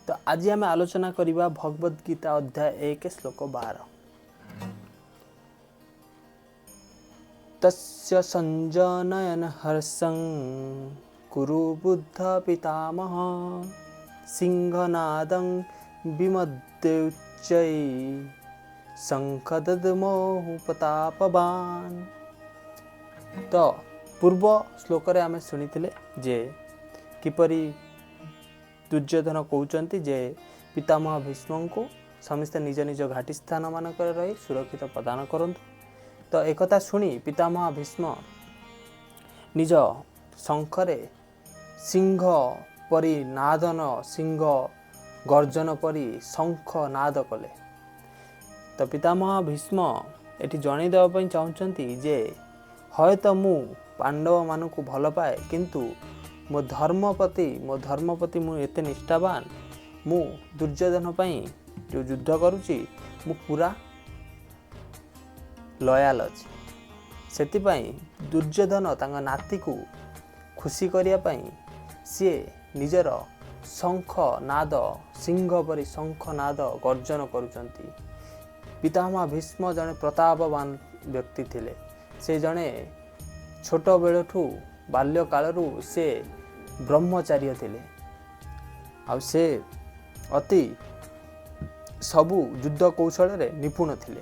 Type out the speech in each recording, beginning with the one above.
ତ ଆଜି ଆମେ ଆଲୋଚନା କରିବା ଭଗବତ ଗୀତା ଅଧ୍ୟାୟ 1 ଶ୍ଲୋକ 12। ତସ୍ୟ ସଞ୍ଜନୟନ ହର୍ଷଂ କୁରୁ ବୁଦ୍ଧ ପିତାମହ ସିଂହନାଦଂ ବିମଦ୍ୟୁଚ୍ଚୈ ଶଙ୍ଖ ଦଦ୍ମୋହୁ ପ୍ରତାପବାନ। ତ ପୂର୍ବ ଶ୍ଲୋକରେ ଆମେ ଶୁଣିଥିଲେ ଯେ କିପରି ଦୁର୍ଯ୍ୟୋଧନ କହୁଛନ୍ତି ଯେ ପିତାମହ ଭୀଷ୍ମଙ୍କୁ ସମସ୍ତେ ନିଜ ନିଜ ଘାଟି ସ୍ଥାନ ମାନଙ୍କରେ ରହି ସୁରକ୍ଷିତ ପ୍ରଦାନ କରନ୍ତୁ। ତ ଏକଥା ଶୁଣି ପିତାମହ ଭୀଷ୍ମ ନିଜ ଶଙ୍ଖରେ ସିଂହ ପରି ନାଦନ, ସିଂହ ଗର୍ଜନ ପରି ଶଙ୍ଖ ନାଦ କଲେ। ତ ପିତାମହ ଭୀଷ୍ମ ଏଠି ଜଣାଇ ଦେବା ପାଇଁ ଚାହୁଁଛନ୍ତି ଯେ ହୟତ ମୁଁ ପାଣ୍ଡବମାନଙ୍କୁ ଭଲ ପାଏ, କିନ୍ତୁ ମୋ ଧର୍ମ ପ୍ରତି ମୁଁ ଏତେ ନିଷ୍ଠାବାନ, ମୁଁ ଦୁର୍ଯ୍ୟୋଧନ ପାଇଁ ଯେଉଁ ଯୁଦ୍ଧ କରୁଛି ମୁଁ ପୁରା ଲୟାଲ ଅଛି। ସେଥିପାଇଁ ଦୁର୍ଯ୍ୟୋଧନ ତାଙ୍କ ନାତିକୁ ଖୁସି କରିବା ପାଇଁ ସିଏ ନିଜର ଶଙ୍ଖ ନାଦ, ସିଂହ ପରି ଶଙ୍ଖ ନାଦ ଗର୍ଜନ କରୁଛନ୍ତି। ପିତାମହ ଭୀଷ୍ମ ଜଣେ ପ୍ରତାପବାନ ବ୍ୟକ୍ତି ଥିଲେ। ସେ ଜଣେ ଛୋଟବେଳଠୁ ବାଲ୍ୟକାଳରୁ ସେ ବ୍ରହ୍ମଚାର୍ଯ୍ୟ ଥିଲେ, ଆଉ ସେ ଅତି ସବୁ ଯୁଦ୍ଧ କୌଶଳରେ ନିପୁଣ ଥିଲେ।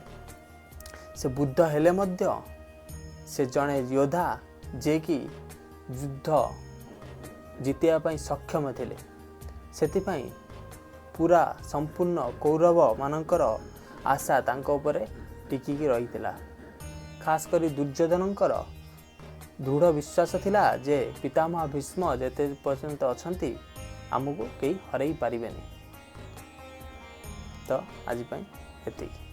ସେ ବୁଦ୍ଧ ହେଲେ ମଧ୍ୟ ସେ ଜଣେ ଯୋଦ୍ଧା ଯିଏକି ଯୁଦ୍ଧ ଜିତିବା ପାଇଁ ସକ୍ଷମ ଥିଲେ। ସେଥିପାଇଁ ପୁରା ସମ୍ପୂର୍ଣ୍ଣ କୌରବମାନଙ୍କର ଆଶା ତାଙ୍କ ଉପରେ ଟିକିକି ରହିଥିଲା। ଖାସ୍ କରି ଦୁର୍ଯ୍ୟୋଧନଙ୍କର ଦୃଢ଼ ବିଶ୍ୱାସ ଥିଲା ଯେ ପିତାମହ ଭୀଷ୍ମ ଯେତେ ପର୍ଯ୍ୟନ୍ତ ଅଛନ୍ତି ଆମକୁ କେହି ହରାଇ ପାରିବେନି। ତ ଆଜି ପାଇଁ ଏତିକି।